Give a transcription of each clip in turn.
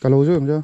Ka lo zui ang che.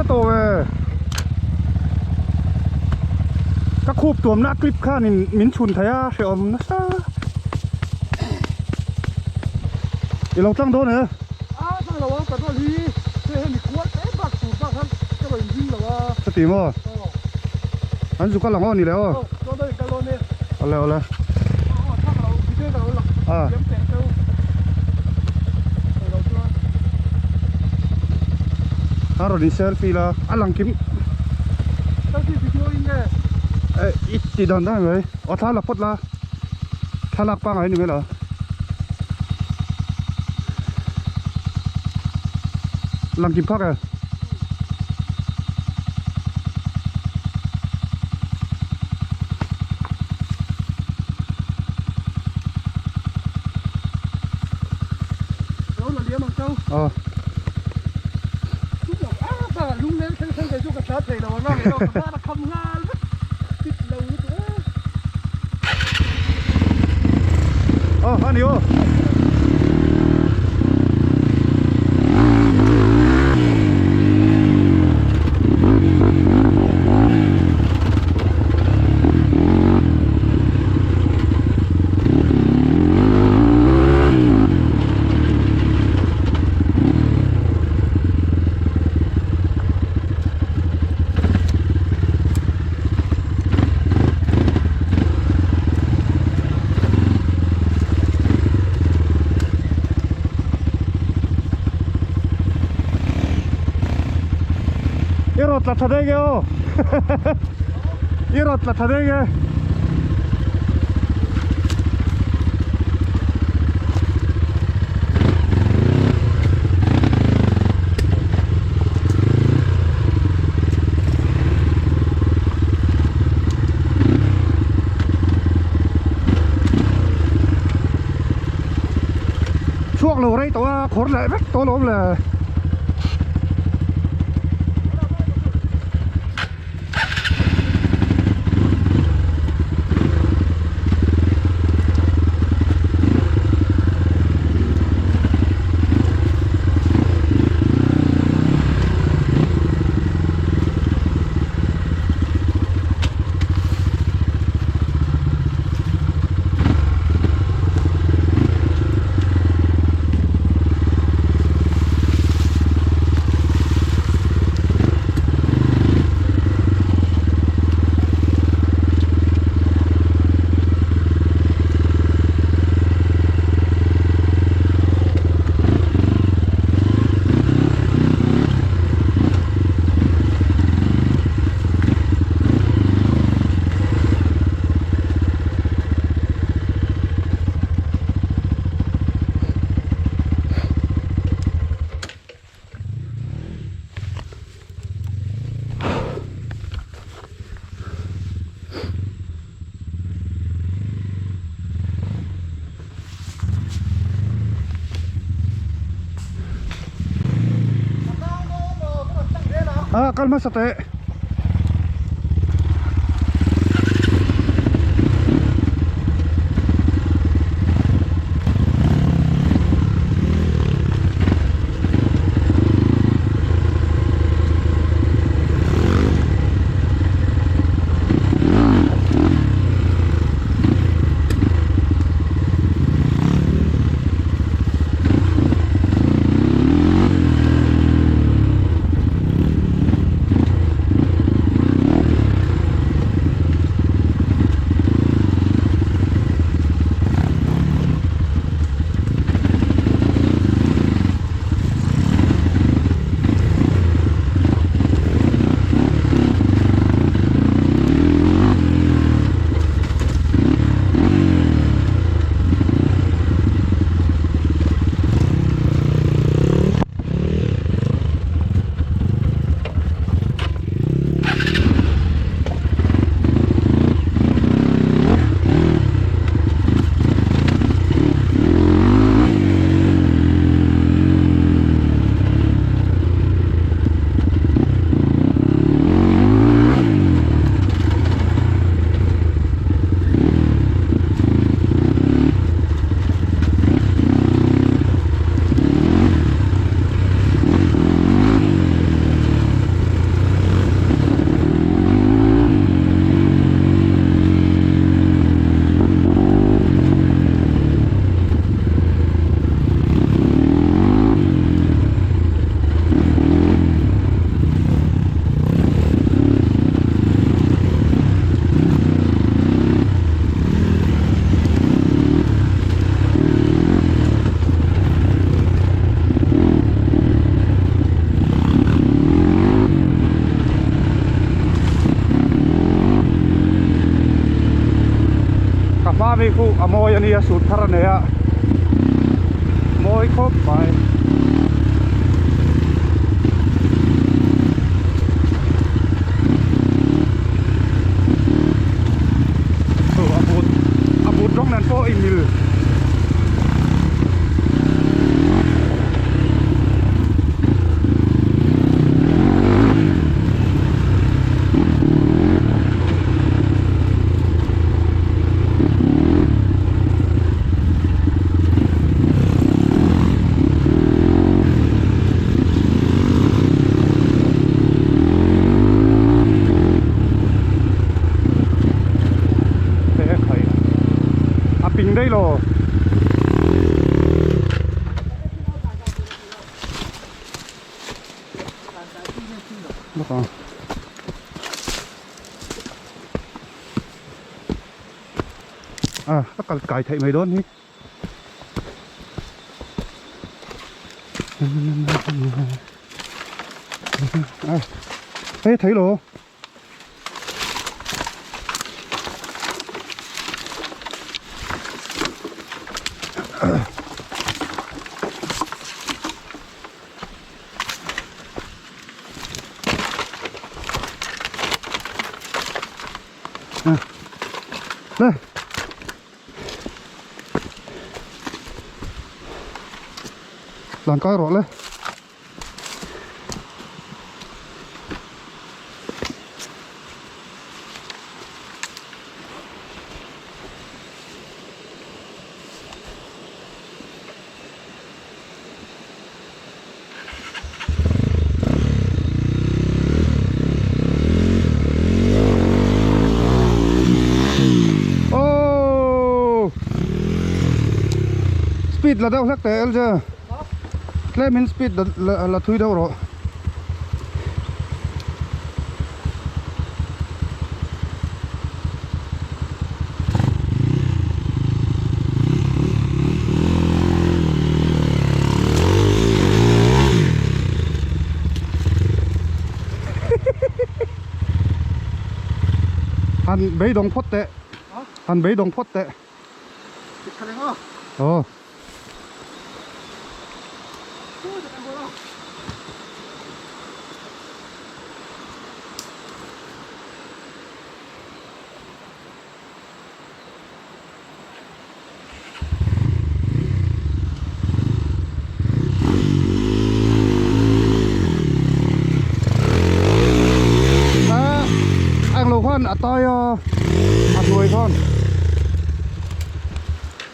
tawh ve ka khup tuamna a clip khanin min chhun thei a hrehawm nasa i lo tlang dawn e a tlang lo a petrol hi hei hemi kual te bak tur bak khan ka rawn inring lo a chuti maw an zu kal ang aw ni le aw chuan dawn in kal dawn e awle awle a a rawn in selfie la a lang kim selfie video in nge eh i ti dan dan mai aw thla la phawt la thlalak pangai ni mai lo. Lang kim phak e. Ờ. Ờ, ani aw. I rawt tla tha deng e aw I rawt tla tha deng e Chhuak lo rei tawh a khawr leh vek tawh alawm le. A kal hmasa teh. mi khu a mawi a nia suit thar a nei a mawi khawp mai. A but a but rawng nen pawh a inmil. A ping daih lo. Bawk ang. A a kal kai theih mai dawn hi. A hei thei lo. Le tlan kai rawh le. Oh! Speed la deuh hlek teh LJ. Tlemin speed la la thui deuh rawh. Han beidawng phawt teh han beidawng phawt teh aw. Ang lo khan a tai a a hnuai khan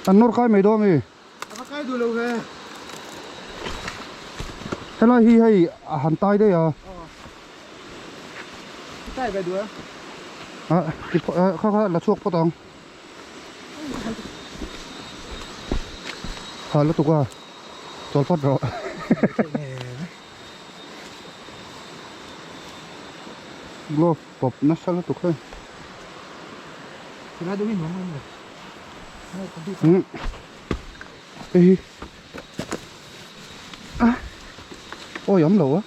an nawr kai mai dawn a mi. A va kai duh lo ve. Helai hi hei a han tai daih a. Tai ve duh a. A ti kha kha la chhuak phawt ang. Ha lutuk a chawl phawt rawh. Glove pawp nasa lutuk hei. Hei hi a awi awm lo a.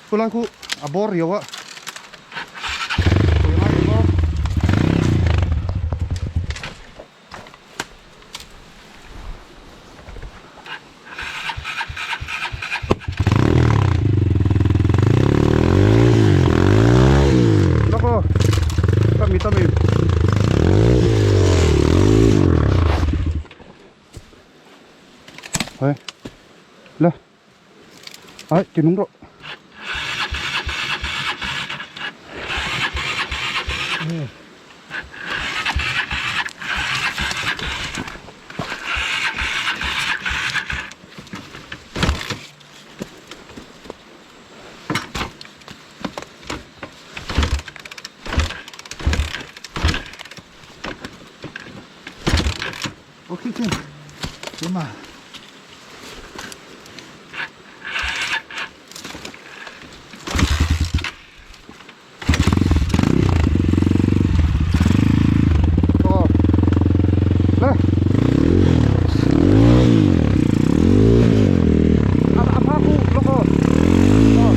Chulai khu a bawr riau a. Lawk aw ka mit ami. Hei le ai ti nung rawh. Ok khi keimah Aw le a a hma khu lawk aw aw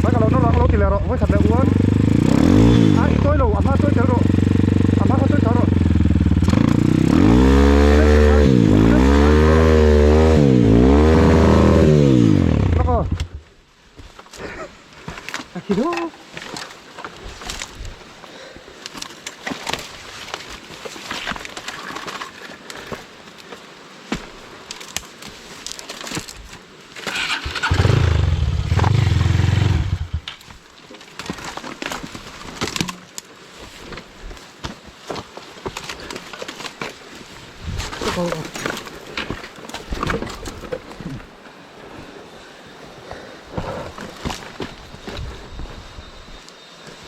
mai ka lo nawr ang lo ti leh rawh vawikhat leh uan a i chawi lo a hma chawi tel rawh a hma kha chawi tel rawh lawk aw.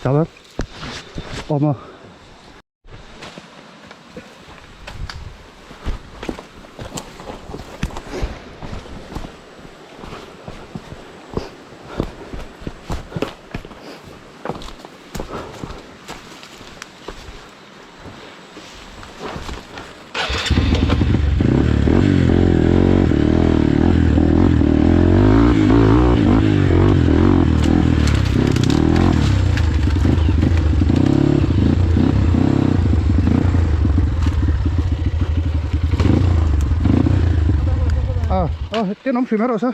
Chào bác Ôm à À, cái nóng phim hết rồi sao?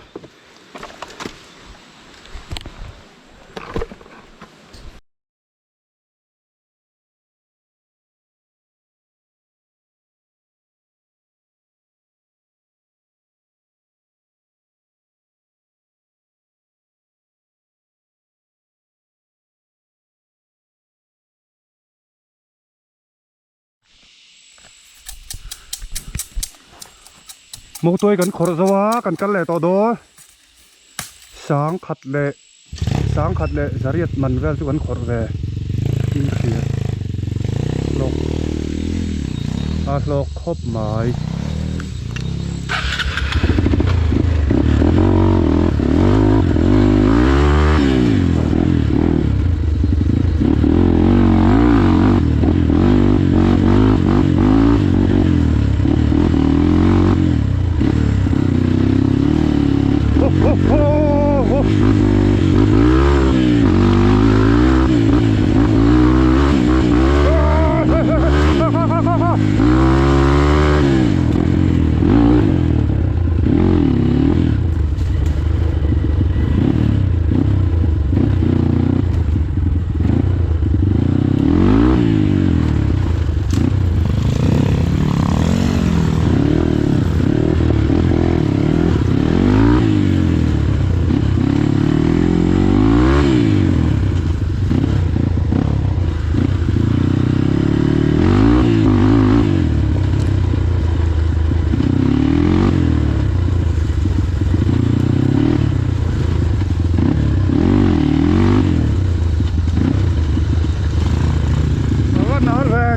Mawtuai kan khawrh zo a kan kal leh tawh dawn sangkhat leh Sangkhat leh zariat man vel chu kan khawrh ve in ka hria hlawk a hlawk khawp mai.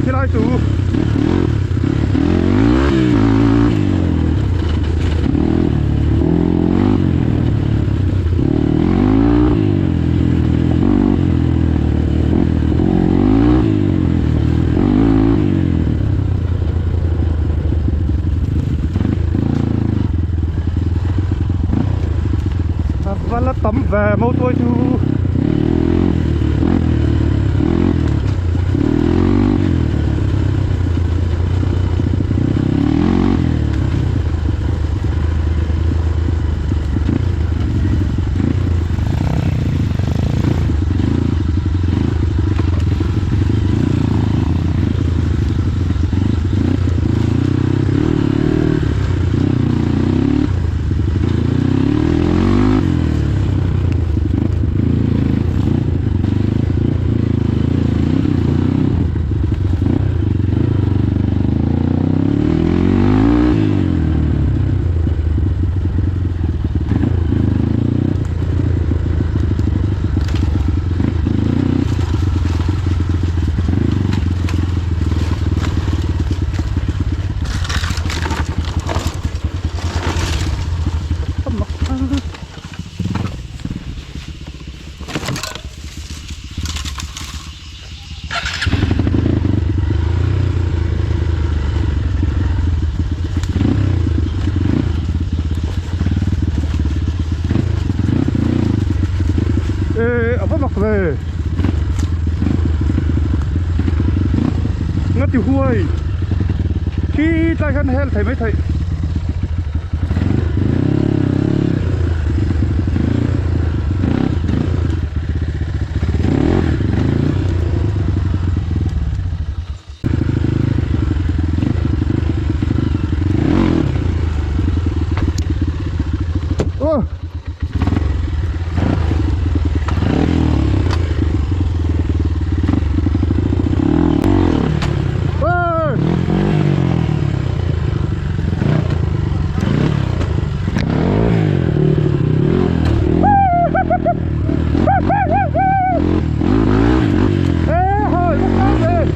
Khilai chu Va la tam ve mawtuai chu. ve nga ti huai khi tlai khan hel thei mai theih. Ơ. Ơ. Ê, hồi bắt con về.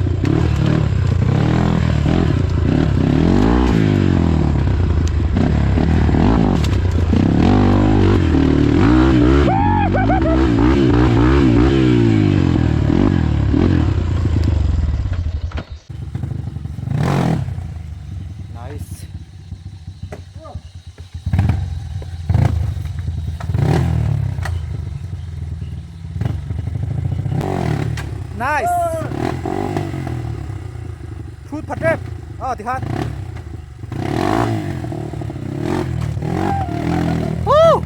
Nice. Nice. Thut phat rep. Ờ thì khan. Woo!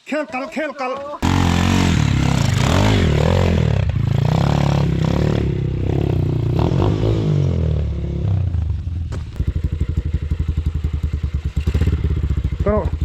Khel kal khel kal. Pero.